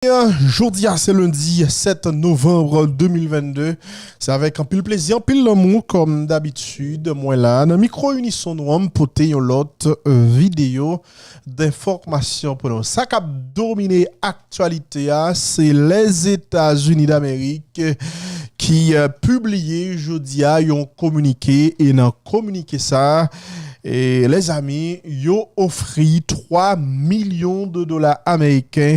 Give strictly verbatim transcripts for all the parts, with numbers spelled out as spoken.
Jodi a se lendi sèt novanm de mil vennde. Se avèk anpil plezi, anpil lanmou, kòm dabitid, mwen la nan mikwo Unison nou an, m pote yon lòt, euh, videyo denfòmasyon pou nou. Sa k ap domine aktyalite a, se Lèzetazini Damerik ki, euh, pibliye jodi a yon kominike, e nan kominike sa, e lèzami, yo ofri twa milyon de dola ameriken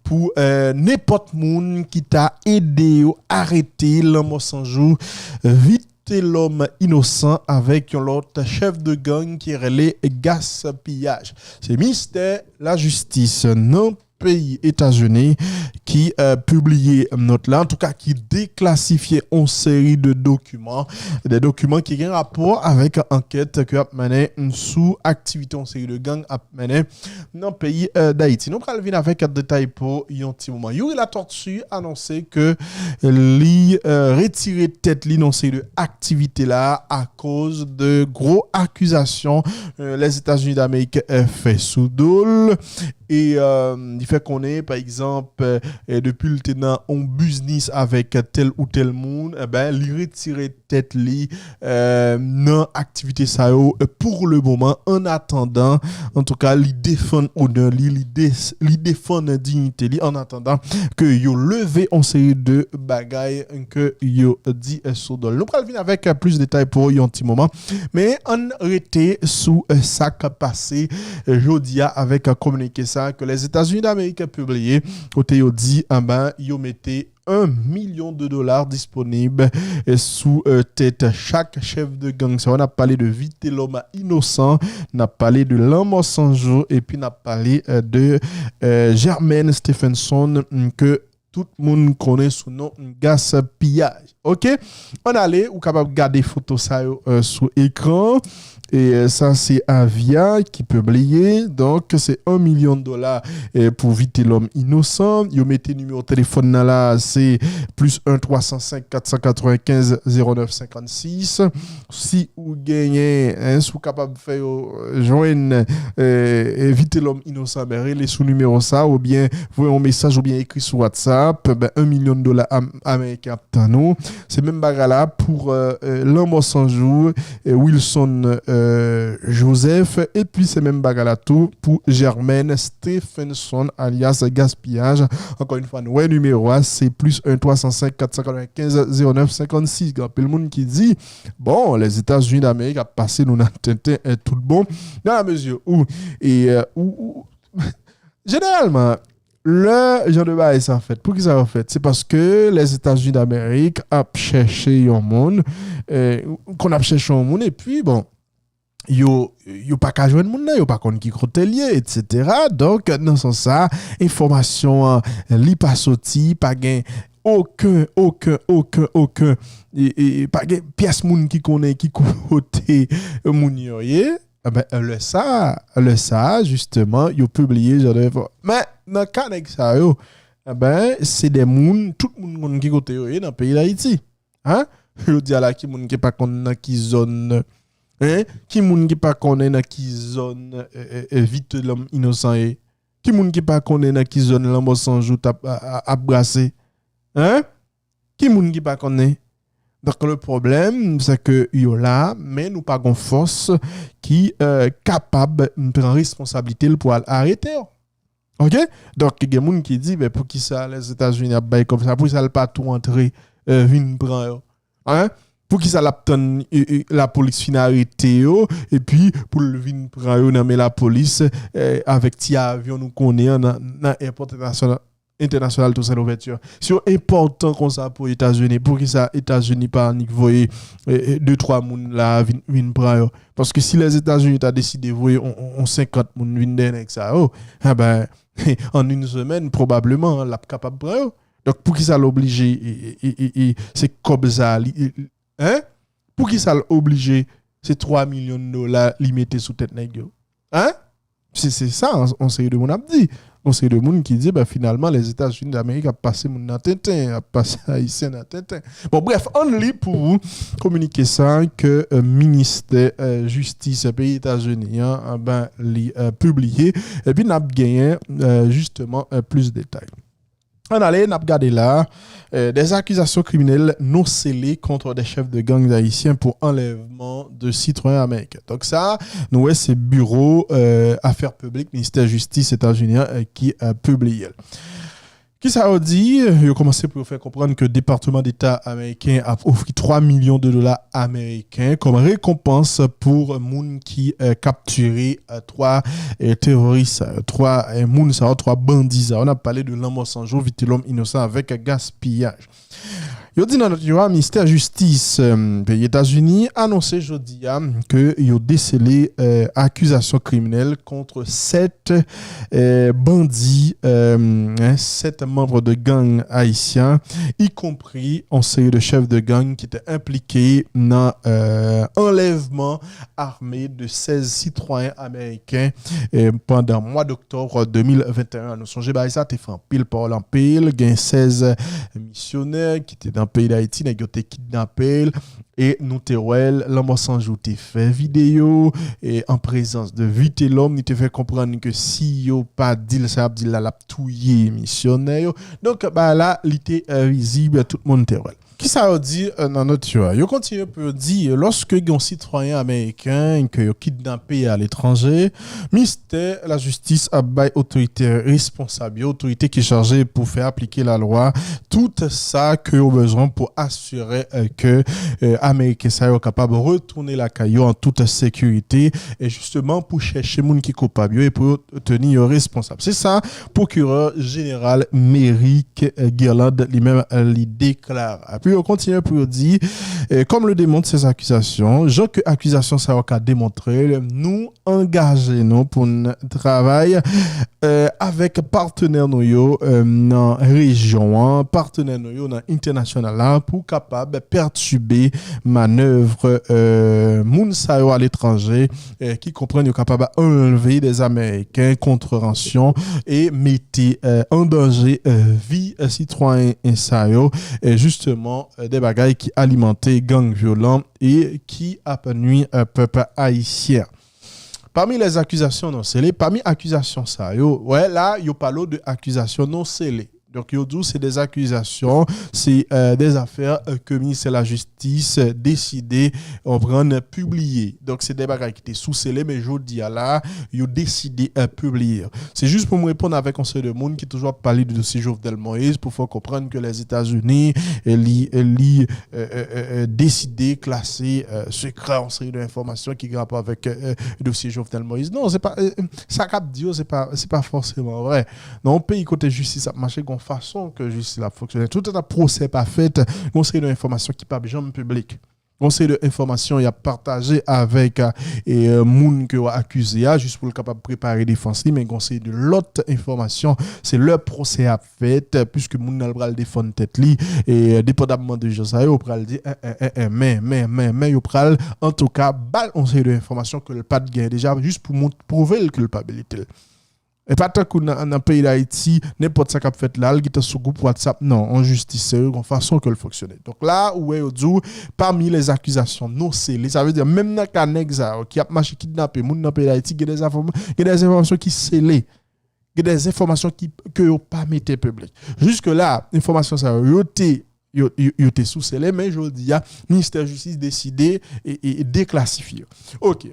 pou, euh, nenpòt moun ki ta ede yo arete lanmò san jou Vitelhomme Innocent avèk yon lòt chèf de gang ki rele Gaspillage. Se ministè lajistis nan peyi Etazini ki, euh, pibliye nòt la, antouka ki deklasifye yon seri de dokiman, de dokiman ki gen rapò avèk ankèt ke ap mennen sou aktivite yon seri de gang ap mennen nan peyi, euh, Dayiti. Nou pral vin avèk detay pou yon ti moman. Youri Latortue anonse ke li, euh, retire tèt li nan seri de aktivite la akoz de gwo akizasyon, euh, Lèzetazini Damerik, euh, fè sou do l. E, euh, li fè konnen, pa egzanp, euh, depi l te nan yon biznis avèk tèl ou tèl moun, e ben, li retire tèt li, euh, nan aktivite sa yo, euh, pour le moment, an atandan, antouka, li defann onè li, li de-, li defann diyite li, an atandan ke yo leve yon seri de bagay ke yo di, euh, sou do l. Nou pral vin avèk, euh, plis detay pou yon ti moman, men ann rete sou, euh, sa k ap pase, euh, jodi a avèk, euh, kominike sa ke Lèzetazini Damerik pibliye, kote yo di, anben, yo mete yon milyon de dola disponib, eh, sou, eh, tèt chak chèf de gang sa yo. N ap pale de Vitelhomme Innocent, n ap pale de Lanmò San Jou, epi n ap pale, eh, de, eh, Germaine Stephenson, mm, ke tout moun konnen sou non Gaspillage. Ok? Ann ale, ou kapab gade foto sa yo, eh, sou ekran. E, eh, sa se Avia ki pibliye. Donk, se yon milyon dola, eh, pou Vitelhomme Innocent. Yo mete nimewo telefòn nan la, se plis en twa san senk kat san katrevenkenz zewo nèf senkannsis. Si ou genyen, en, si ou kapab fè yo, eh, jwenn, eh, eh, Vitelhomme Innocent, ben, rele sou nimewo sa, oubyen voye yon mesaj, oubyen ekri sou WhatsApp, ben, yon milyon dola am-, ameriken ap tann ou. Se menm bagay la pou, eh, eh, Lanmò San Jou, eh, Wilson, eh, Joseph, epi se menm bagay la tou pou Germaine Stephenson, alyas Gaspillage. Ankò yon fwa, nou wè nimewo a, se plis en twa san senk kat san katrevenkenz zewo nèf senkannsis. Gen anpil moun ki di, bon, Lèzetazini Damerik ap pase nou nan tenten, eh, tout bon, dans la mesure où, e, eh, ou, ou, jeneralman, lè jan de bagay sa fèt, poukisa yo fèt? Se paske Lèzetazini Damerik ap chèche yon moun, eh, konn ap chèche yon moun, epi, bon, yo, yo pa ka jwenn moun nan, yo pa konn ki kote l ye, etsetera. Donk, nan sans sa, enfòmasyon an, li pa soti, pa gen okenn, okenn, okenn, okenn, e, e, pa gen pyès moun ki konnen ki kote moun yo ye. Enben, lè sa, lè sa, jisteman, yo pibliye jan de enfò-, men, nan ka nèg sa yo, enben, se de moun, tout moun konn ki kote yo ye nan peyi Dayiti. Hein? Yo di a la, ki moun ki pa konn nan ki zòn, hein? Ki moun ki pa konnen nan ki zòn, eh, eh, eh, Vitelhomme Innocent ye? Ki moun ki pa konnen nan ki zòn Lanmò San Jou t ap, a, a, ap brase? Hein? Ki moun ki pa konnen? Donk, le pwoblèm, se ke yo la, men nou pa gon fòs ki, eh, kapab pran responsablite l pou al arete yo. Ok? Donk, gen moun ki di, ben, poukisa Lèzetazini ap bay kòb sa? Poukisa l pa tou antre, eh, vin pran yo? Hein? Poukisa l ap tann, eh, eh, lapolis fin arete yo, epi pou l vin pran yo nan men lapolis, eh, avèk ti avyon nou konnen an nan, nan èpò entènasyonal, entènasyonal Toussaint Louverture? Si yo enpòtan konsa pou Etazini, poukisa Etazini pa annik voye, eh, eh, de twa moun la vin, vin pran yo? Paske si Lèzetazini ta deside voye on, on, on senkant moun vin dèyè nèg sa yo, enben, an yon semèn, pwobableman, l ap kapab pran yo. Donk, poukisa l oblije, e, e, e, e, e, se kòb sa, li, e, e, hein? Poukisa l oblije, se twa milyon dola li mete sou tèt nèg yo? Hein? Se, se sa, on, on seri de moun ap di. On seri de moun ki di, ben, finalman, Lèzetazini Damerik ap pase moun nan tenten, ap pase Ayisyen nan tenten. Bon, brèf, ann li pou kominike sa ke, eh, ministè, eh, jistis peyi Etazini an, eh ben, li, eh, pibliye. Epi n ap genyen, eh, jisteman, eh, plis detay. Ann ale, n ap gade la. Euh, des accusations criminelles non scellées contre des chefs de gang haïtiens pour enlèvement de citoyens américains. Donk sa, nou wè se biwo euh, afè piblik, ministè jistis Etazini an, euh, ki euh, pibliye l. Kisa yo di? Yo kòmanse pou yo fè konprann ke Depatman Deta ameriken ap ofri twa milyon de dola ameriken kòm rekonpans pou moun ki euh, kaptire euh, twa euh, teworis, euh, twa euh, moun sa yo, twa bandi sa yo. N ap pale de Lanmò San Jou, Vitelòm Inosan avèk gaspiyaj. Yo di nan nòt yo a, ministè jistis euh, peyi Etazini anonse jodi a ke yo desele euh, akizasyon kriminèl kont sèt euh, bandi, euh, hein, sèt manm de gang ayisyen, y compris yon seri de chèf de gang ki te enplike nan euh, anlèvman ame de sèz sitwayen ameriken euh, pandan mwa d'oktòb de mil venteyen. Nou sonje bagay sa te fè anpil pawòl, anpil, gen sèz misyonè ki te nan peyi Dayiti, nèg yo te kidnape l, e nou te wè l, Lanmò San Jou te fè videyo e an prezans de Vitelòm, li te fè konprann ke si yo pa di l sa y ap di l la, l ap touye misyonè yo. Donk bagay la, li te euh, vizib, tout moun te wè l. Kisa yo di euh, nan nòt yo a? Yo kontinye pou yo di, lòske gen yon sitwayen ameriken ke yo kidnape aletranje, ministè lajistis ap bay otorite responsab yo, otorite ki chaje pou fè aplike lalwa, tout sa ke yo bezwen pou asire euh, ke euh, ameriken sa yo kapab retounen lakay yo an tout sekirite, e jisteman pou chèche moun ki koupab yo e pou yo teni yo responsab. Se sa pwokirè jeneral Merrick Garland li menm li deklare. Epi yo kontinye pou yo di, euh, comme le démontrent ces accusations, jan ke akizasyon sa yo ka demontre, nou angaje nou pou n travay euh, avèk patnè nou yo euh, nan rejyon an, patnè nou yo nan entènasyonal la pou kapab pètibe manèv euh, moun sa yo aletranje euh, ki konprann yo kapab anlve de ameriken kont ransyon e mete euh, an danje euh, vi euh, sitwayen sa yo, euh, jisteman euh, de bagay ki alimante gang vyolan e ki ap nwi euh, pèp ayisyen. Pami lè akizasyon non sele, pami akizasyon sa yo, wè la, yo pale de akizasyon non sele. Donk yo di w se de akizasyon, se euh, de afè euh, ke ministè lajistis euh, deside rann pibliye. Donk se de bagay ki te sou sele, men jodi a la, yo deside euh, pibliye. Se jis pou m reponn avèk yon seri de moun ki toujou ap pale de dosye Jovenel Moïse pou fè konprann ke Lèzetazini euh, li, euh, li euh, euh, euh, deside klase euh, sekrè yon seri de enfòmasyon ki gen rapò avèk euh, dosye Jovenel Moïse. Non, se pa euh, sa k ap di yo, se pa, se pa fòseman vrè. Nan yon peyi kote jistis ap mache, gon fason ke jistis la ap fonksyone. Toutan pwosè pa fèt, gon seri de enfòmasyon ki p ap janm piblik. Gon seri de enfòmasyon y ap pataje avèk euh, moun ke yo akize a, jis pou l kapab prepare defans li, men gon seri de lòt enfòmasyon, se lè pwosè ap fèt, piske moun nan pral defann tèt li, e euh, depandamman de jan sa yo, pral di en, en, en, en, men, men, men, men, yo pral, antouka, ba l yon seri de enfòmasyon ke l pa t gen deja, jis pou mont, pwouve l kilpabilite l. E pa tankou nan, nan peyi Dayiti, nenpòt sa k ap fèt la, l gentan sou gwoup WhatsApp. Non, yon jistis serye, gon fason ke l fonksyone. Donk la, ou wè yo di w, pami lè akizasyon non sele, sa vle di, menm nan ka nèg sa yo ki ap mache kidnape moun nan peyi Dayiti, gen de enfòm-, gen de enfòmasyon ki sele. Gen de enfòmasyon ki, ke yo pa mete piblik. Jiske la, enfòmasyon sa yo, yo te, yo, yo, yo te sou sele, men jodi a, ministè jistis deside e, e, e deklasifye yo. Ok.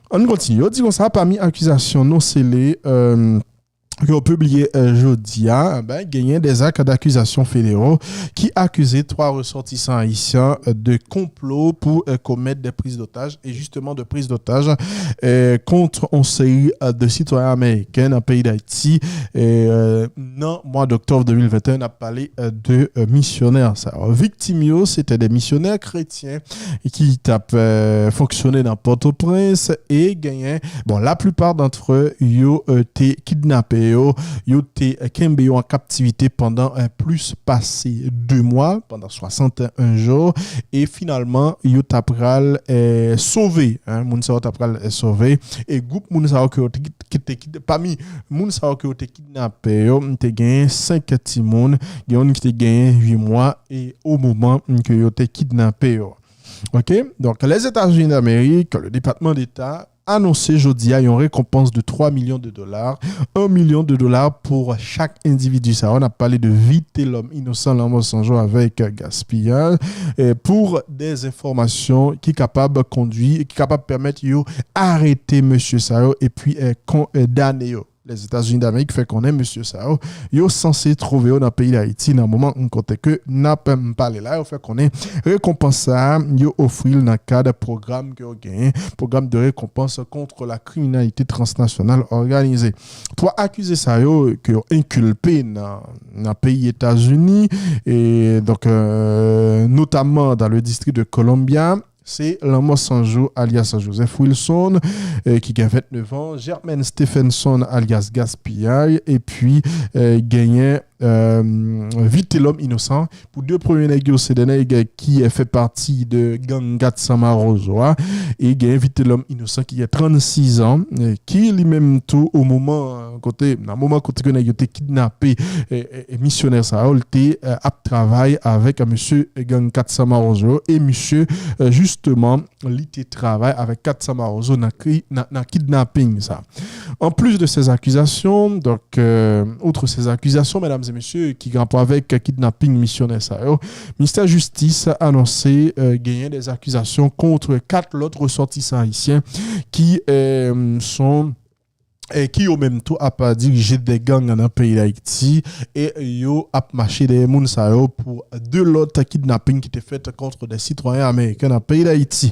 Ann kontinye. Yo di konsa, pami akizasyon non sele euh, ke yo pibliye euh, jodi a, ben, genyen des actes d'accusation fédéraux ki akize twa resòtisan ayisyen euh, de konplo pou euh, komèt de priz d'otaj, e jisteman de priz d'otaj euh, kont yon seri euh, de sitwayen ameriken nan peyi Dayiti euh, nan mwa d'oktòb de mil venteyen, n ap pale euh, de euh, misyonè sa yo. Viktim yo, se te de misyonè kretyen ki t ap euh, fonksyone nan Pòtoprens e genyen, bon, laplipa dantre yo euh, te kidnape yo, yo te kenbe yo an kaptivite pandan euh, plis pase de mwa, pandan swasanteyen jou, e finalman, yo ta pral euh, sove, hein, moun sa yo ta pral euh, sove, e gwoup moun sa yo ke yo te, ki te, ki te, pami moun sa yo ke yo te kidnape yo, te genyen senk timoun, gen youn ki te genyen uit mwa, e o moman ke yo te kidnape yo. Ok? Donk, Lèzetazini Damerik, le Depatman Deta, anonse jodi a yon rekonpans de twa milyon de dola, yon milyon de dola pou chak endividi sa yo. N ap pale de Vitelhomme Innocent, Lanmò San Jou avèk gaspiyaj, eh, pou de enfòmasyon ki kapab kondwi, ki kapab pèmèt yo arete mesye sa yo epi, eh, kondane yo. Lèzetazini Damerik fè konnen mesye sa yo, yo sanse twouve yo nan peyi Dayiti nan moman kote ke n ap pale la. Yo fè konnen rekonpans sa a, yo ofri l nan kad pwogram ke yo genyen, pwogram de récompense contre la criminalité transnationale organisée. Twa akize sa yo ke yo enkilpe nan, nan peyi Etazini, e donk, euh, notamman dans le district de Columbia, se Lanmò San Jou, alyas Joseph Wilson, eh, ki gen vennèf an, Germaine Stephenson, alyas Gaspiyay, epi, eh, genyen, eh, Vitelhomme Innocent. Pou de premye nèg yo, se de nèg ki, eh, fè pati de gang Kat San Mawozo a. E genyen Vitelhomme Innocent ki gen trannsis an, eh, ki li menm tou o moman, eh, kote, nan moman kote ke nèg yo te kidnape, eh, eh, eh, misyonè sa yo, li te, eh, ap travay avèk, eh, mesye gang Kat San Mawozo yo, e misye, eh, jisteman, li te travay avèk Kat San Mawozo nan kri-, nan, nan kidnaping sa. En plus de ces accusations, donc, euh, outre ces accusations, mesdames et messieurs, ki gen rapò avèk kidnaping misyonè sa yo, ministè jistis anonse, euh, genyen des accusations contre kat lòt resòtisan ayisyen ki, euh, sont, eh, ki yo menm tou ap dirije de gang nan peyi Dayiti, e yo ap mache dèyè moun sa yo pou de lòt kidnaping ki te fèt kont de sitwayen ameriken nan peyi Dayiti.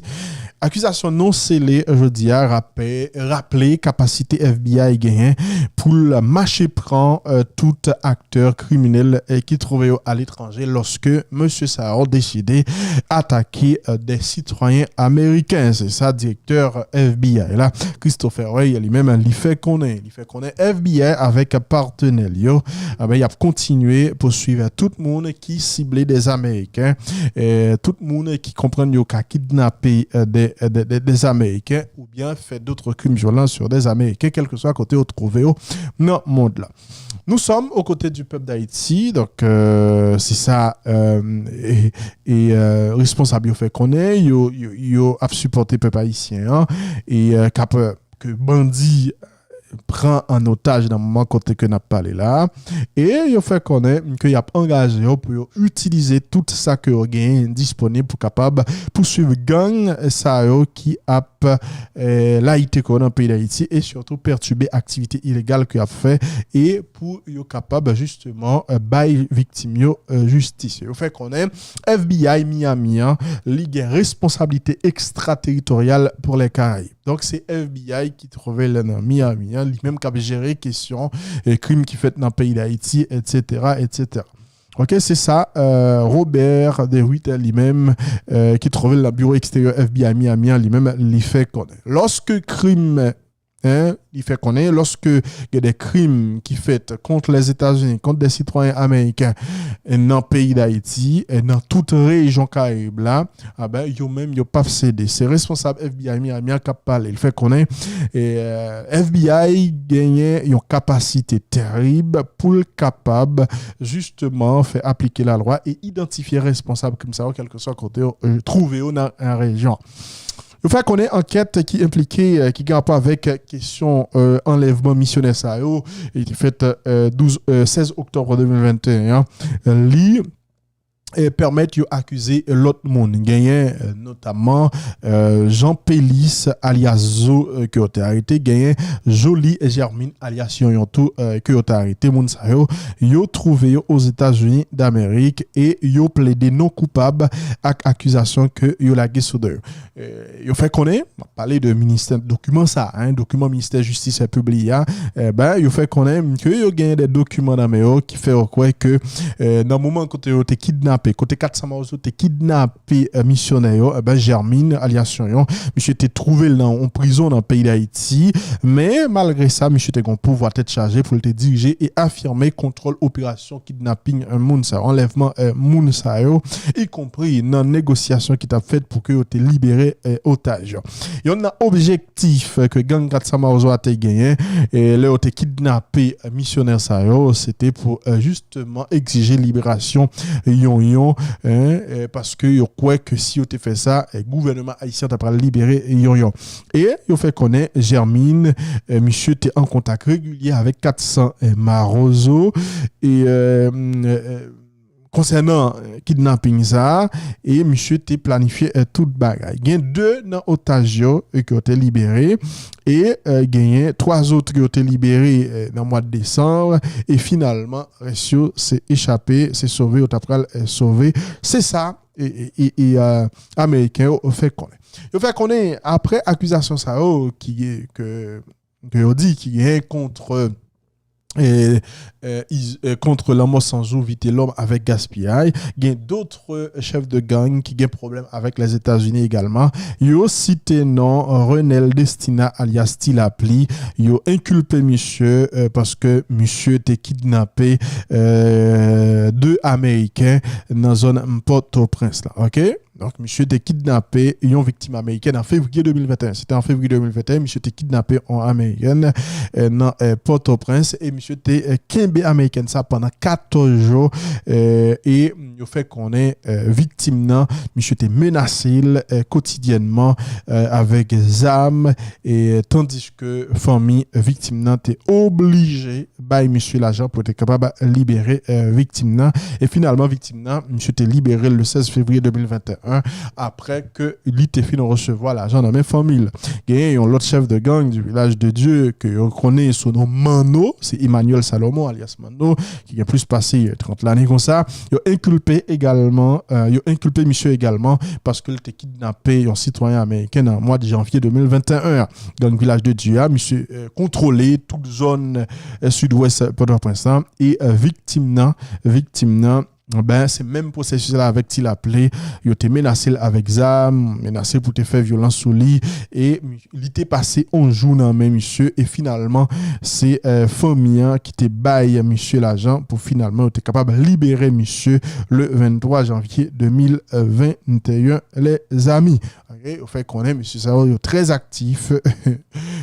Akizasyon non sele jodi a rapè-, raple kapasite F B I genyen pou l mache pran, eh, tout aktè kriminèl, eh, ki twouve yo aletranje lòske mesye sa yo deside atake, eh, de sitwayen ameriken. Se sa direktè F B I la, Christopher Wray, li menm, li fè konnen. Li fè konnen F B I avèk patnè l yo, eh ben, y ap kontinye pouswiv tout moun ki sible de Ameriken, eh, tout moun ki konprann yo ka kidnape, eh, de, de, de, de Ameriken oubyen fè dòt krim vyolan sou de Ameriken, kèlkeswa kote yo twouve yo nan mond la. Nous sommes aux côtés du peuple d'Haïti, donk, eh, se sa, eh, e, e, eh, responsab yo fè konnen, yo, yo, yo ap sipòte pèp ayisyen an, e, eh, k ap, eh, ke bandi pran an otaj nan moman kote ke n ap pale la. E yo fè konnen ke y ap angaje yo pou yo itilize tout sa ke yo genyen disponib pou kapab pouswiv gang sa yo ki ap, eh, layite kò yo nan peyi Dayiti e sitou pètibe aktivite ilegal ke y ap fè e pou yo kapab jisteman, eh, bay viktim yo, eh, jistis. Yo fè konnen F B I Miami an, li gen responsablite ekstrateritoryal pou Lè Karayib. Donk, se F B I ki twouve l nan Miami an, li menm k ap jere kesyon, eh, krim ki fèt nan peyi Dayiti, et cetera, et cetera. Ok, se sa, eh, Robert Dewitt li menm, eh, ki twouve l nan biwo eksteryè F B I Miami an, li menm, li fè konnen. Lòske krim, en, li fè konnen, lòske gen de krim ki fèt kont Lèzetazini, kont de sitwayen ameriken, eh, nan peyi Dayiti, eh, nan tout rejyon Karayib la, a ben, yo menm, yo p ap sede. Se responsab F B I Miami an k ap pale. Li fè konnen, eh, F B I genyen yon kapasite terib pou l kapab, jisteman, fè aplike lalwa e idantifye responsab krim sa yo, kèlkeswa kote yo, eh, twouve yo nan, nan rejyon. Yo fè konnen ankèt ki enplike, eh, ki gen rapò avèk kesyon, eh, anlèvman misyonè sa yo, e ki fèt, eh, douz, eh, sèz oktòb de mil venteyen an, li eh, pèmèt yo akize lòt moun. Genyen, eh, notamman, eh, Jean Pelis, alyas Zo, eh, ke yo te arete. Genyen Joly Germine, alyas Yonyon tou, eh, ke yo te arete. Moun sa yo, yo twouve yo Ozetazini Damerik e yo plede non koupab ak akizasyon ke yo lage sou do yo. Eh, yo fè konnen, m ap pale de ministè, dokiman sa, en, dokiman ministè jistis pibliye a, eh ben, yo fè konnen ke yo genyen de dokiman nan men yo ki fè yo kwè ke, eh, nan moman kote yo te kidnape, kote Kat San Mawozo te kidnape, eh, misyonè yo, eh ben, Germine, alyas Yonyon, misye te twouve l nan yon prizon nan peyi Dayiti, men malgre sa, misye te gen yon pouvwa tèt chaje pou l te dirije e afime kontwòl operasyon kidnaping, eh, moun sa yo, anlèvman, eh, moun sa yo, ikonpri nan negosyasyon ki t ap fèt pou ke yo te libere, eh, otaj yo. Yonn nan objektif, eh, ke gang Kat San Mawozo a te genyen, eh, lè yo te kidnape, eh, misyonè sa yo, se te pou, eh, jisteman egzije liberasyon yon Yonyon, en, eh, paske yo kwè ke si yo te fè sa, eh, gouvènman ayisyen ta pral libere Yonyon. E yo fè konnen Germine, eh, misye te an kontak regilye avèk Katsan, eh, Mawozo. E, eh, eh, konsènan, eh, kidnaping sa a, e misye te planifye, eh, tout bagay. Gen de nan otaj yo, eh, ke yo te libere, e, eh, genyen twa zòt ke yo te libere, eh, nan mwa desanm, e finalman, rès yo se echape, se sove, yo ta pral, eh, sove. Se sa, e, e, e, e, eh, Ameriken yo fè konnen. Yo fè konnen, apre akizasyon sa yo, ki, ke, ke yo di, ki gen kont eh, eh, iz- eh, kont lanmò san jou, Vitelòm avèk gaspiyay. Gen dòt chèf de gang ki gen pwoblèm avèk Lèzetazini egalman. Yo site non Renel Destina alyas Ti Lapli. Yo enkilpe misye, eh, paske misye te kidnape, eh, de Ameriken nan zòn Pòtoprens la. OK? Donk, misye te kidnape yon viktim amerikèn an fevriye de mil venteyen. Se te an fevriye de mil venteyen, misye te kidnape yon amerikèn, eh, nan, eh, Pòtoprens, e misye te, eh, kenbe amerikèn sa pandan katòz jou, eh, e yo fè konnen, eh, viktim nan, misye te menase l, eh, kotidyènman, eh, avèk zam, e tandis ke fanmi viktim nan te oblije bay misye lajan pou te kapab libere, eh, viktim nan. E finalman, viktim nan, misye te libere l le sèz fevriye de mil venteyen, apre ke li te fin resevwa lajan nan men fanmi l. Genyen yon lòt chèf de gang du Village de Dieu ke yo konnen sou non Manno, se Emmanuel Salomon, alyas Manno, ki gen plis pase trant lane konsa. Yo enkilpe egalman, eh, yo enkilpe misye egalman paske l te kidnape yon sitwayen ameriken nan mwa de janvye de mil venteyen. Gang Village de Dieu a, misye, eh, kontwole tout zòn, eh, sidwès Pòtoprens lan. E, eh, viktim nan, viktim nan, ben, se menm pwosesis la avèk Ti Lapli. Yo te menase l avèk zam, menase pou te fè vyolans sou li. E mi- li te pase yon jou nan men misye. E finalman, se, eh, fanmi an ki te bay misye lajan pou finalman yo te kapab libere misye le venntwa janvye de mil venteyen, lèzami. OK, yo fè konnen mesye sa yo, yo trè aktif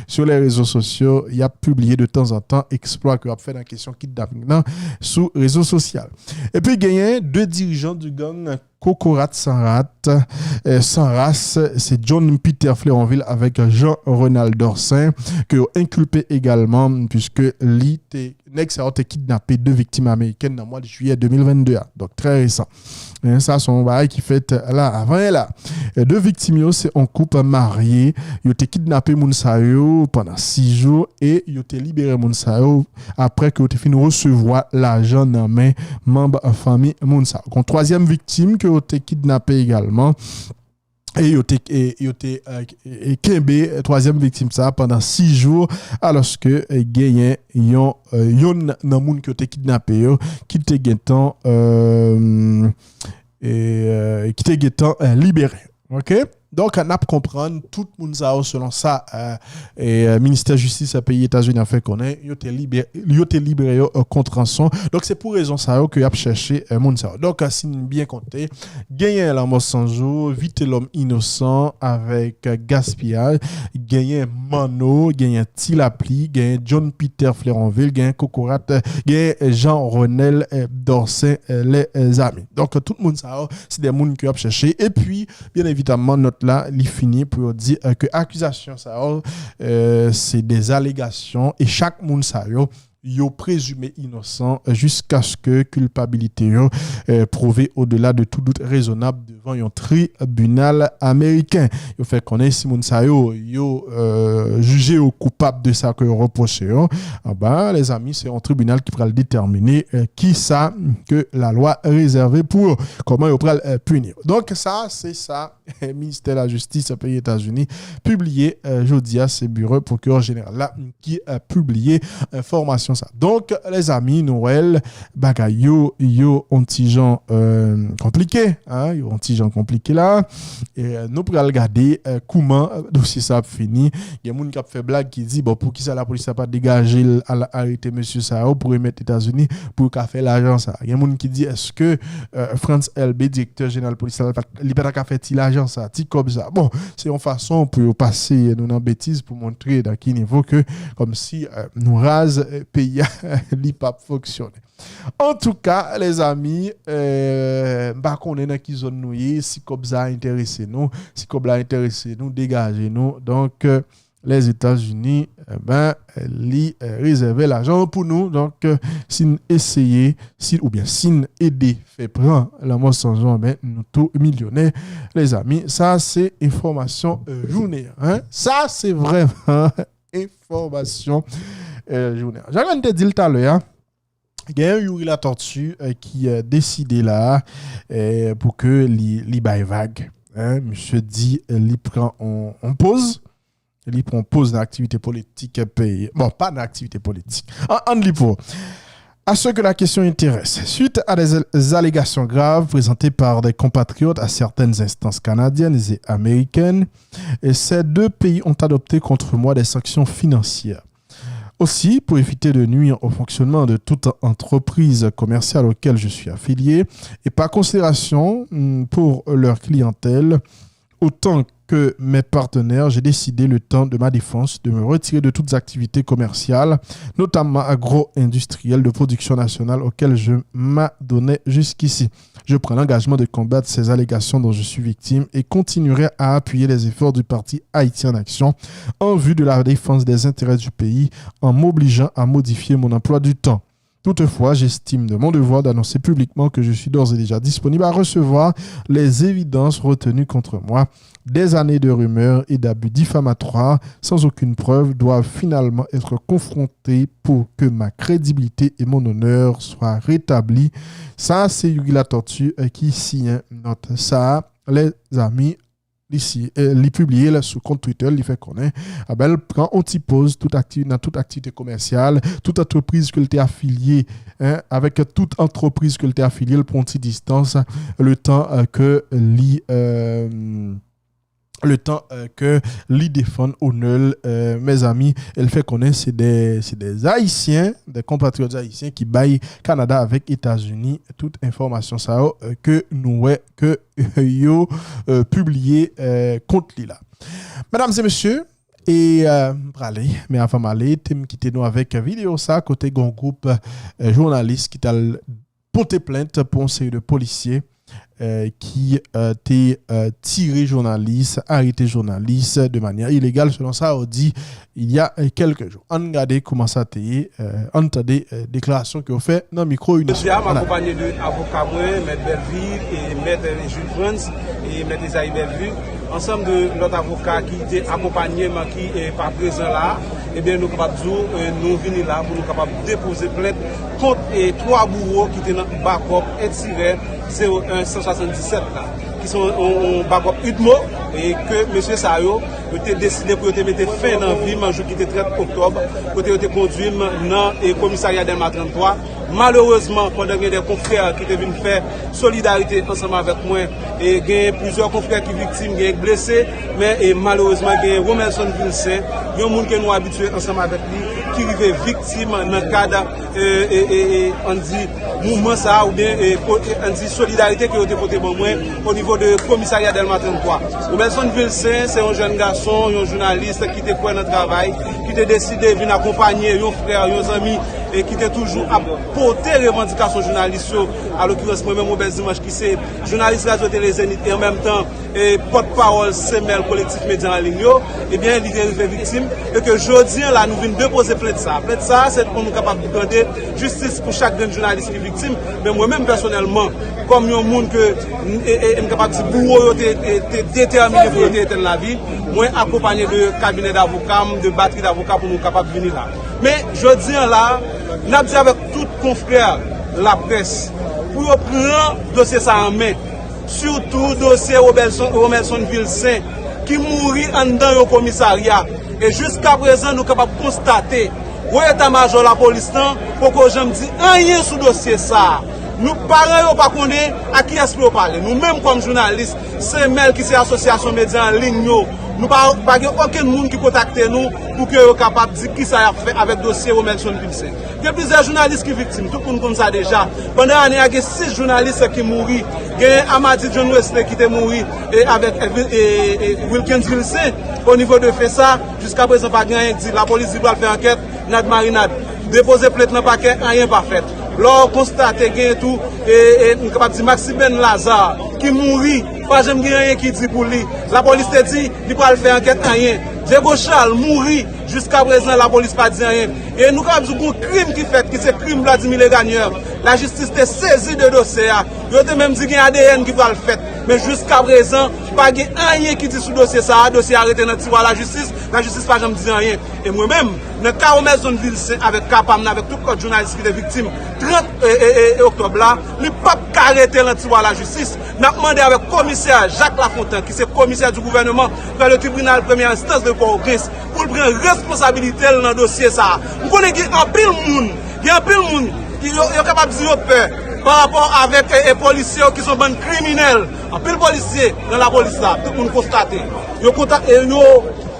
sou lè rezo sosyo. Y ap pibliye de tanzantan eksplwa ke y ap fè nan kesyon kidnaping nan sou rezo sosyal. Epi genyen de dirijan du gang Kokorat San Rat, eh, San Ras, se John Peter Fleronville avèk Jean Renald Dorcin, ke yo enkilpe egalman, puiske li te, nèg sa yo te kidnape de viktim amerikèn nan mwa de jiyè de mil vennde a. Donk, trè resan. Hein, sa se yon bagay ki fèt la, avan yè la. Eh, de viktim yo, se yon koup marye. Yo te kidnape moun sa yo pandan sis jou e yo te libere moun sa yo apre ke yo te fin resevwa lajan nan men manm fanmi moun sa yo. Gon twazyèm viktim ke yo te kidnape egalman. E yo te, e yo te, eh, e kenbe twazyèm viktim sa pandan sis jou, alòske, eh, genyen yon, eh, yonn nan moun ke yo te kidnape yo, ki te gentan, eh, e, eh, ki te gentan, eh, libere. OK? Donk, n ap konprann tout moun sa yo selon sa, eh, e, eh, ministè jistis peyi Etazini a fè konnen, yo te libere, yo te libere yo, eh, kont ranson. Donk, se pou rezon sa yo ke y ap chèche, eh, moun sa yo. Donk, eh, si n byen konte, genyen Lanmò San Jou, Vitelòm Inosan avèk, eh, Gaspiyaj, genyen Manno, genyen Ti Lapli, genyen John Peter Fleronville, genyen Kokorat, eh, genyen Jean Renel, eh, Dorcin, eh, lèzami. Donk, tout moun sa yo, se de moun ke y ap chèche. Epi, byen evidaman, nòt la, li fini pou yo di, eh, ke akizasyon sa yo, eh, se de alegasyon e chak moun sa yo, yo prezime inosan, eh, jiskaske kilpabilite yo, eh, pwouve odela de tout dout rezonab devan yon tribinal ameriken. Yo fè konnen si moun sa yo, yo, eh, jije yo koupab de sa ke yo repwoche yo, anba, lèzami, se yon tribinal ki pral detèmine, eh, kisa ke lalwa rezève pou yo, kòman yo pral, eh, pini yo. Donk, sa, se sa, ministè lajistis peyi Etazini pibliye, eh, jodi a, se biwo pwokirè jeneral la ki, eh, pibliye enfòmasyon sa. Donk, lèzami, nou wè l, bagay yo, yo on ti jan, eh, konplike, hein, yo on ti jan konplike la. E, eh, nou pral gade, eh, kouman, eh, dosye sa ap fini. Gen moun k ap fè blag ki di, bon, poukisa lapolis la pa degaje l al arete mesye sa yo pou remèt Etazini pou yo ka fè lajan sa? Gen moun ki di, èske, eh, Frantz Elbé, direktè jeneral polis la, li pa, li pa ta ka fè ti lajan sa, ti kòb sa? Bon, se yon fason pou yo pase nou nan betiz pou montre nan ki nivo ke, kòmsi, eh, nou raz, eh, peyi a, li p ap fonksyone. Antouka, lèzami, euh, m pa konnen nan ki zòn nou ye, si kòb sa a enterese nou, si kòb la enterese nou, degaje nou. Donk, euh, Lèzetazini, enben, li, euh, rezève lajan pou nou. Donk, euh, si n eseye, si, oubyen si n ede fè pran lanmò san zon, enben, nou tou milyonè, lèzami. Sa, se enfòmasyon, euh, jounen an, hein? Sa, se vrèman enfòmasyon, euh, jounen an. Jan Grann te di l talè a, gen Youri Latortue, euh, ki, euh, deside la, euh, pou ke li, li bay vag. Hein? Misye di, euh, li pran on, on poz. Li pran poz nan aktivite politik peyi. Bon, pa nan aktivite politik. An, ann li pou. À ce que la question intéresse. Suite à des allégations graves présentées par des compatriotes à certaines instances canadiennes et américaines, et ces deux pays ont adopté contre moi des sanctions financières. Aussi, pour éviter de nuire au fonctionnement de toute entreprise commerciale auquel je suis affilié, et par considération, hmm, pour leur clientèle, autant que mes partenaires, j'ai décidé, le temps de ma défense, de me retirer de toutes activités commerciales, notamment agro-industrielles, de production nationale auxquelles je m'adonnais jusqu'ici. Je prends l'engagement de combattre ces allégations dont je suis victime et continuerai à appuyer les efforts du parti Haïti en Action en vue de la défense des intérêts du pays en m'obligeant à modifier mon emploi du temps. Toutefois, j'estime de mon devoir d'annoncer publiquement que je suis d'ores et déjà disponible à recevoir les évidences retenues contre moi, des années de rumeurs et d'abus diffamatoires sans aucune preuve doivent finalement être confrontées pour que ma crédibilité et mon honneur soient rétablis. Sa, se Youri Latortue, euh, ki siyen nòt sa a. Lèzami, li si, euh, li pibliye l sou kont Twitter, li fè konnen, a ben, l pran on ti poz tout akti-, nan tout aktivite komèsyal, tout antrepriz ke l te afilye, hein, avèk tout antrepriz ke l te afilye, l pran on ti distans, le tan, euh, ke li, euh, le tan, euh, ke li defann onè l, euh, mezanmi, e l fè konnen se de, se de Ayisyen, de konpatriyòt ayisyen ki bay Kanada avèk Etazini tout enfòmasyon sa yo, euh, ke nou wè ke yo, euh, pibliye, euh, kont li la. Medam e mesye, e, euh, m prale, men avan m ale, te m kite nou avèk videyo sa, kote gen yon gwoup, euh, jounalis ki t al pote plent pou yon seri de polisye, euh, ki, euh, te, euh, tire jounalis, arete jounalis de manyè ilegal, selon sa yo di, il y a, euh, quelques jours. Ann gade kòman sa te ye, euh, ann tande, euh, deklarasyon ke yo fè nan mikwo Inès. Jodi a, m akonpanye de avoka mwen, Mèt Bellevue e Mèt Jules Frantz e Mèt Esaïe Bellevue, ansanm de lòt avoka ki te akonpanye m, ki, eh, pa prezan la a. Ebyen, nou kapab di w, eh, nou vini la pou nou kapab depoze plent kont, eh, twa bouwo ki te nan bakòp en tirè zewo en san swasanndisèt la, ki se yon, yon, yon bakòp UDMO, e ke mesye sa yo, yo te deside pou yo te mete fen nan vi m jou ki te trant oktòb, kote yo te kondui m nan, eh, komisarya Dèlma tranntwa. Malerezman, pandan gen de konfrè ki te vin fè solidarite ansanm avèk mwen, e gen plizyè konfrè ki viktim, gen blese, men, e malerezman, gen Romelson Vilcin, yon moun ke nou abitye ansanm avèk li, ki rive viktim nan kad, e, e, e, e, ann di, mouvman sa a, oubyen, e, ko-, e, ann di, solidarite ke yo te pote ban mwen o nivo de komisarya Dèlma tranntwa. Romelson Vilcin, se yon jèn gason, yon jounalis ki te kwè nan travay, ki te deside vin akonpanye yon frè, yon zanmi, e ki te toujou ap pote revandikasyon jounalis yo, an lokirans mwen menm, Robert Dimanche, ki se jounalis Radyo Tele Zenith e an menm tan, e pòtpawòl Semèl Kolektif Medya an Liy yo, ebyen, li te rive viktim, e ke jodi an la, nou vin depoze plent sa a. Plent sa a, se pou nou kapab mande jistis pou chak grenn jounalis ki viktim, men mwen menm pèsonèlman, kòm yon moun ke, e, e, e m kapab di bouwo yo te, te, te detèmine pou yo te etenn lavi, mwen akonpanye de kabinè davoka m, de batri davoka pou nou kapab vini la. Men, jodi an la, n ap di avèk tout konfrè laprès pou yo pran dosye sa a an men, sitou dosye Romelson, Romelson Vilcin, ki mouri anndan yon komisarya. E jiskaprezan, nou kapab konstate, wo eta majò lapolis lan poko janm di anyen sou dosye sa a. Nou, paran yo pa konnen a kiyès pou yo pale. Nou menm, kòm jounalis, Semèl, ki se asosyasyon medya an liy yo, nou pa, pa gen okenn moun ki kontakte nou pou ke yo kapab di kisa y ap fè avèk dosye Romelson Vilcin. Gen plizyè jounalis ki viktim, tout moun konn sa deja. Pandan ane a, gen sis jounalis ki mouri. Gen Amady John Wesley ki te mouri, e, avèk, e, e, e, Wilkens Vilcin. O nivo de fè sa, jiskaprezan pa gen anyen ki di. Lapolis di pral fè ankèt, nad marinad. Depoze plent nan pakè, anyen pa fèt. Lè w konstate gen tou, e, e, m kapab di Maxiben Lazarre ki mouri, pa janm gen anyen ki di pou li. Lapolis te di li pral fè ankèt, anyen. Diego Charles mouri, jiska prezan lapolis pa di anyen. E nou kapab di gon krim ki fèt, ki se krim Vladimir Legagneur. Lajistis te sezi de dosye a. Yo te menm di gen A D N ki pral fèt. Men jiska prezan, pa gen anyen ki di sou dosye sa a. Dosye a rete nan tiwa lajistis. Lajistis pa janm di anyen. E mwen menm, nan ka Omè Zòn Vilsen avèk ka pa m nan, avèk tout lòt jounalis ki te viktim trant, e, e, e, e, oktòb la, li p ap ka rete nan tiwa lajistis. N ap mande avèk komisè Jacques Lafontant, ki se komisè di gouvènman, prè de tribinal premyè enstans de Pòtoprens, pou l pran responsabilite l nan dosye sa a. M konnen gen anpil moun, gen anpil moun ki yo, yo kapab di yo pè pa rapò avèk, e, e, polisye yo ki se yon bann kriminèl. Anpil polisye nan lapolis la, tout moun konstate. Yo kontak-, e, yo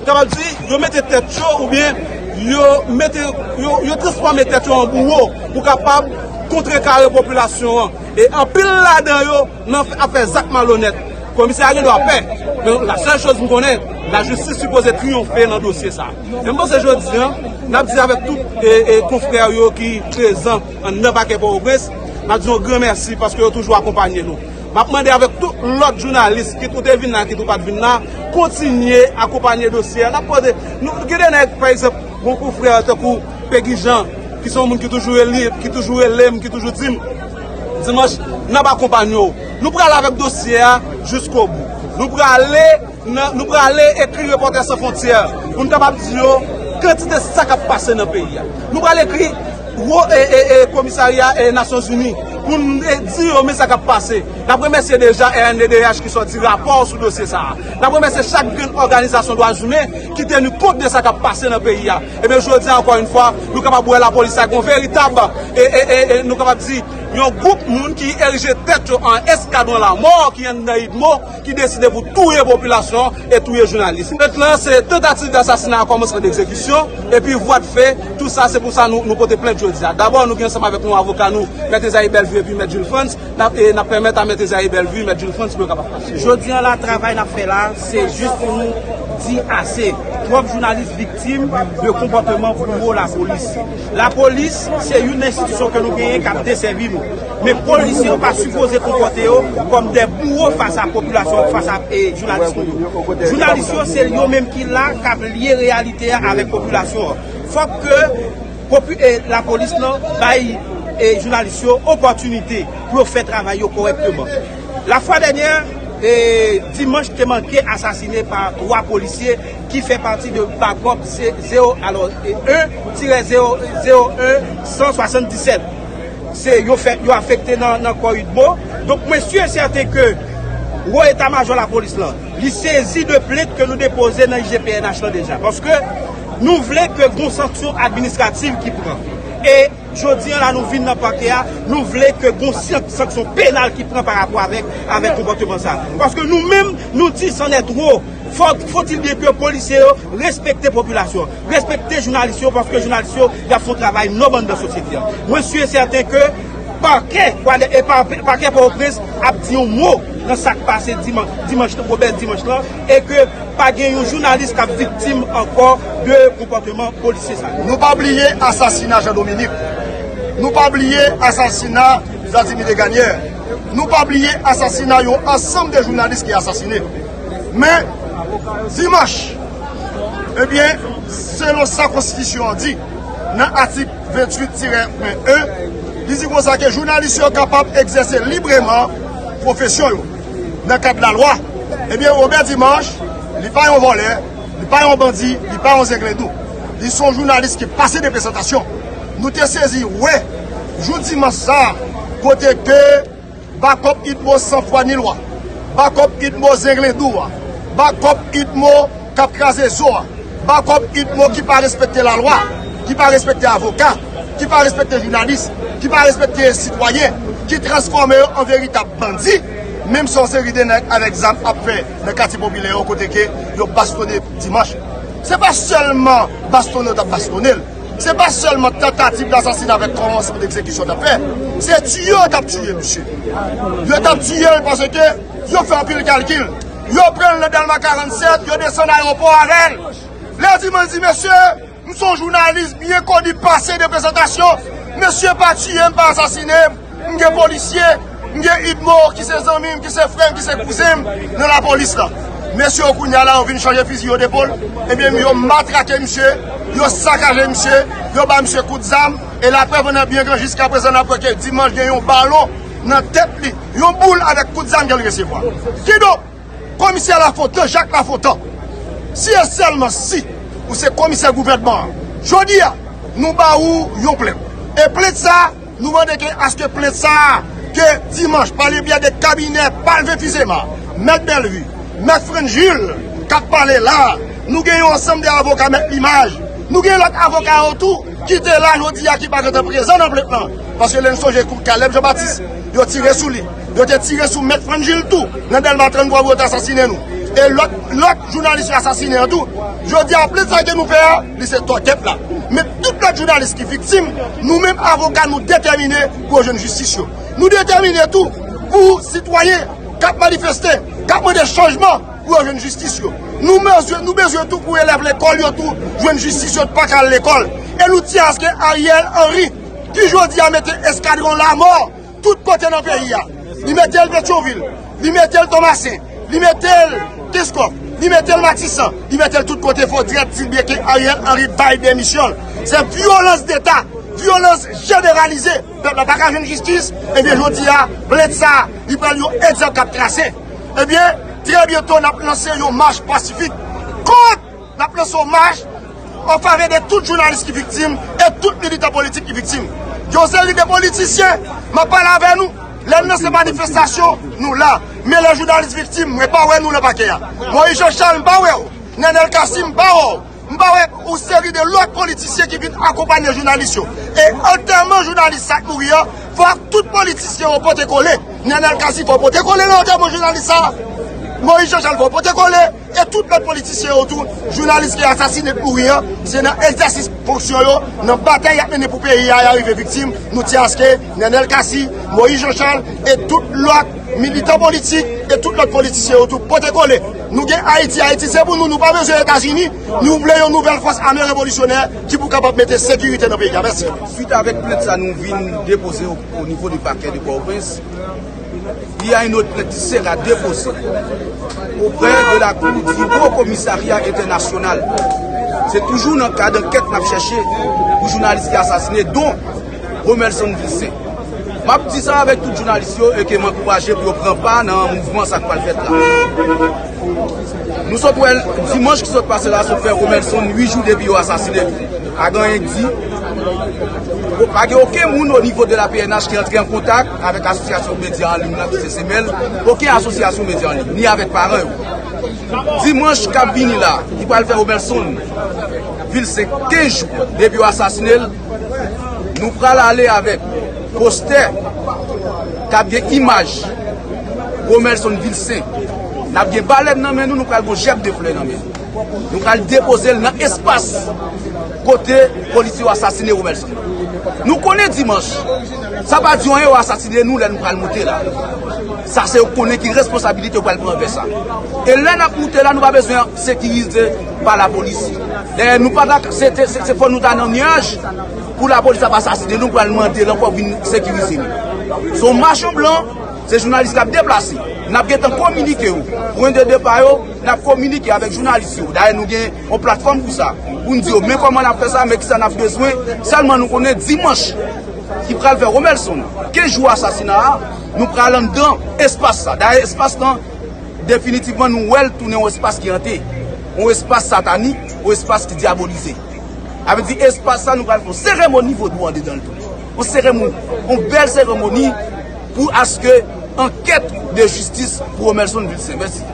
kapab di, yo mete tèt yo oubyen yo mete, yo, yo transfòme tèt yo an bouwo pou kapab kontrekare popilasyon an. E anpil ladan yo nan fè, ap fè zak malonèt. Komisè a gen dwa pè. Men la sèl choz m konnen, lajistis sipoze triyonfe nan dosye sa. E m panse jodi a, n ap di avèk tout, e, e, konfrè yo ki prezan anndan pakè Pòtoprens, n ap di yon gran mèsi paske yo toujou akonpanye nou. M ap mande avèk tout lòt jounalis, kit ou te vin la, kit ou pa t vin la, kontinye akonpanye dosye a. N ap poze, nou, gen de nèg, pa egzanp, gon konfrè tankou Pegi Jean, ki se yon moun ki toujou rele, ki toujou rele m, ki toujou di m, Dimanch, n ap akonpanye w. Nou prale avèk dosye a jiskobou. Nou prale nan, nou prale ekri Reporters Sans Frontières pou n kapab di yo kantite sa k ap pase nan peyi a. Nou prale ekri wo, e, e, e, komisarya, e, Nasyonzini pou n, e, di yo men sa k ap pase. N ap remèsye deja R N D D H ki sòti rapò sou dosye sa a. N ap remèsye chak grenn òganizasyon dwa imen ki teni kont de sa k ap pase nan peyi a. Ebyen, jodi a, ankò yon fwa, nou kapab wè lapolis la gon veritab, e, e, e, e, nou kapab di, yon gwoup moun ki erije tèt yo an eskadwon lamò ki anndan UDMO, ki deside pou touye popilasyon e touye jounalis. Plent lan, se tantativ dasasina a kòmansman degzekisyon, epi vwa de fe, tout sa, se pou sa nou, nou pote plent jodi a. Dabò, nou gen ansanm avèk nou avoka nou, Mèt Ezayi Bèlvi epi Mèt Jules Frantz, n ap, e n ap pèmèt a Mèt Ezayi Bèlvi, Mèt Jules Frantz pou yo kapab pase. Jodi a la, travay n ap fè la, se jis pou nou di ase. Twòp jounalis viktim de konpòteman bouwo lapolis. Lapolis, se youn nan enstitisyon ke nou genyen k ap desèvi nou. Men polisye yo pa sipoze konpòte yo kòm de bouwo fas a popilasyon, fas a, e, jounalis nou yo. Jounalis yo, se yo menm ki la k ap lye reyalite a avèk popilasyon an. Fòk ke popi-, e, lapolis lan bay, e, jounalis yo opòtinite pou yo fè travay yo kòrèkteman. Lafwa dènyè, e, Dimanch te manke asasine pa twa polisye ki fè pati de bakòp se-, zewo, alò, e, en tirè zewo, zewo en san swasanndisèt. Se yo fè, yo afekte nan, nan kò UDMO. Donk, mwen si e sèten ke wo eta majò lapolis lan, li sezi de plent ke nou depoze nan I G P N H lan deja. Paske nou vle ke gon sanksyon administrativ ki pran. E jodi a la, nou vin nan pakè a, nou vle ke gon sank-, sanksyon penal ki pran pa rapò avèk, avèk konpòteman sa. Paske nou menm, nou di c'en est trop. Fò, faut-il bien que polisye yo respekte popilasyon, respekte jounalis yo, paske jounalis yo, y ap fè yon travay nòb anndan sosyete a. Mwen si e sèten ke pakè, e pa-, pakè Pòtoprens ap di yon mo nan sa k pase diman-, dimanch, pwobèb dimanch lan, e ke pa gen yon jounalis k ap viktim ankò de konpòteman polisye sa yo. Nou pa bliye asasina Jean Dominique. Nou pa bliye asasina Vladimir Legagneur. Nou pa bliye asasina yon ansanm de jounalis ki asasine. Men, dimanch, ebyen, selon sa konstitisyon an di, nan atik venntuit tirè en, li di konsa ke jounalis yo kapab egzèse libreman pwofesyon yo nan kad lalwa. Ebyen, Robert Dimanche, li pa yon vòlè, li pa yon bandi, li pa yon zenglendo. Li se yon jounalis ki pase de prezantasyon. Nou te sezi wè, jou dimanch sa, kote ke bakòp UDMO san fwa ni lwa, bakòp UDMO zenglendo a, bakòp UDMO k ap kraze zo a, bakòp UDMO ki pa respekte lalwa, ki pa respekte avoka, ki pa respekte jounalis, ki pa respekte sitwayen, ki transfòme yo an veritab bandi, menm si yon seri de nèg avèk zam ap fè nan katye popilè yo kote ke yo bastonnen Dimanch. Se pa sèlman bastonnen yo t ap bastonnen l. Se pa sèlman tantativ dasasina avèk kòmansman degzekisyon t ap fè. Se tiye yo t ap tiye misye. Yo t ap tiye l paske yo fè anpil kalkil. Yo pran l nan Dèlma karannsèt, yo desann ayewopò avè l. Lè dimanch di, mesye, M se yon jounalis byen koni pase de prezantasyon. Mesye pa tiye m, pa asasine m. M gen polisye, m gen Idmo ki se zanmi m, ki se frè m, ki se kouzen m nan lapolis la. Mesye yo kounye a la, yo vin chanje fizi yo de pol. Ebyen, yo matrake misye, yo sakaje misye, yo ba misye kout zam. E laprèv an an byen gran jiska prezan n ap wè ke Dimanch gen yon balon nan tèt li, yon boul avèk kout zam ke l resevwa. Kidonk, Komisè Lafontan, Jak Lafontan, si e sèlman si ou se komisè gouvènman an, jodi a, nou ba ou yon plent. E plent sa a, nou mande ke aske plent sa a, ke Dimanch, pa le byè de kabinè Palvin Fils-Aimé, Mèt Bellevue, Mèt Frantz Jules, k ap pale la a, nou gen yon ansanm de avoka Mèt Limaj, nou gen lòt avoka yo tou, ki te la jodi a, ki pa gentan prezan nan plent lan. Paske lè n sonje kou Caleb Jean Baptiste, yo tire sou li. Yo te tire sou Mèt Frantz Jules tou, nan Dèlma tranntwa pou yo te asasinen nou. E lòt, lòt jounalis yo asasinen an tou. Jodi a, plent sa ke nou fè a, li se tòkèt la. Men tout lòt jounalis ki viktim, nou menm avoka, nou detèmine pou yo jwenn jistis yo. Nou detèmine tou pou sitwayen k ap manifeste, k ap mande chanjman, pou yo jwenn jistis yo. Nou bezwen, nou bezwen tou pou elèv lekòl yo tou jwenn jistis yo, pa ka al lekòl. E nou tyen aske Ariel Henry, ki jodi a mete eskadwon lamò tout kote nan peyi a. Li mete l Petyonvil, li mete l Tomasen, li mete l Kenskòf, li mete l Matisan, li mete l tout kote, fò dirèk di l byen ke Ariel Henry bay demisyon l. Se vyolans deta, vyolans jeneralize. Pèp la pa ka jwenn jistis, ebyen jodi a, plent sa, li pral yon egzanp k ap trase. Ebyen, trè byento, n ap lanse yon mach pasifik kont, n ap lanse yon mach an favè de tout jounalis ki viktim e tout militan politik ki viktim. Gen yon seri de politisyen, m ap pale avè nou, lè n lanse manifestasyon, nou la. Men lè jounalis viktim, mwen pa wè nou nan pakè a. Moïse Jean Charles, m pa wè w. Nenel Cassy, m pa wè w. M pa wè yon seri de lòt politisyen ki vin akonpaye jounalis yo. E antèman jounalis sa k mouri an, fòk tout politisyen yo pote kole. Nenel Cassy, fò pote kole nan antèman jounalis sa. Moïse Jean Charles, fò pote kole. E tout lòt politisyen yo tou, jounalis ki asasinen, k mouri an, se nan egzèsis fonksyon yo, nan batay y ap mennen pou peyi a, y a rive viktim. Nou tyen aske Nenel Cassy, Moïse Jean Charles e tout lòt militan politik e tout lòt politisyen yo tou pote kole. Nou gen Ayiti, Ayiti se pou nou, nou pa bezwen Etazini, nou vle yon nouvèl fòs ame revolisyonè ki pou kapab mete sekirite nan peyi a. Mèsi. Suite avec plainte sa nou vin depoze au, au niveau du parquet de Port-au-Prince, il y a une autre plainte qui sera déposée auprès de la Cour du Haut Commissariat International. Se toujou nan kad ankèt n ap chèche pou jounalis ki asasinen, dont Romelson Vilcin. M ap di sa avèk tout jounalis yo e ke m ankouraje pou yo pran pa nan mouvman sa k pral fèt la. Nou sot wè l, dimanch ki sot pase la, sot fè Romelson uit jou depi yo asasinen l. Pa gen anyen k di. Pa gen okenn moun o nivo de la P N H ki antre an kontak avèk asosyasyon medya an liy la ki se Semèl, okenn asosyasyon medya an liy, ni avèk paran yo. Dimanch k ap vini la, ki pral fè Romelson Vilcin kenz jou depi yo asasinen l, nou pral ale avèk postè k ap gen imaj Romelson Vilcin. N ap gen balèn nan men nou, nou pral gen jèb de flè nan men nou. Nou pral depoze l nan espas kote polisye yo asasinen Romelson. Nou konnen dimanch, sa pa di anyen yo asasinen nou lè nou pral monte la. Sa se yo konnen ki responsabilite yo pral pran avè sa. E lè n ap monte la, nou pa bezwen sekirize pa lapolis. Dayè, nou pa ta, se, se, se, se fò nou ta nan nyaj pou lapolis ap asasinen nou, pral mande l ankò vin sekirize nou. Se yon mach an blan, se jounalis k ap deplase. N ap gentan kominike yo. Pwen de depa yo, n ap kominike avèk jounalis yo. Dayè, nou gen yon platfòm pou sa. Pou n di yo, men kòman n ap fè sa, men kisa n ap bezwen. Sèlman nou konnen dimanch ki pral fè Romelson kenz jou asasina a, nou pral anndan espas sa. Dayè, espas lan, definitivman, nou wè l tounen yon espas ki ante, yon espas satanik, yon espas ki dyabolize. Sa vle di, espas sa, nou pral fè yon seremoni vodou andedan l tou. Yon seremoni, yon bèl seremoni pou aske ankèt de jistis pou Romelson Vilcin. Mèsi.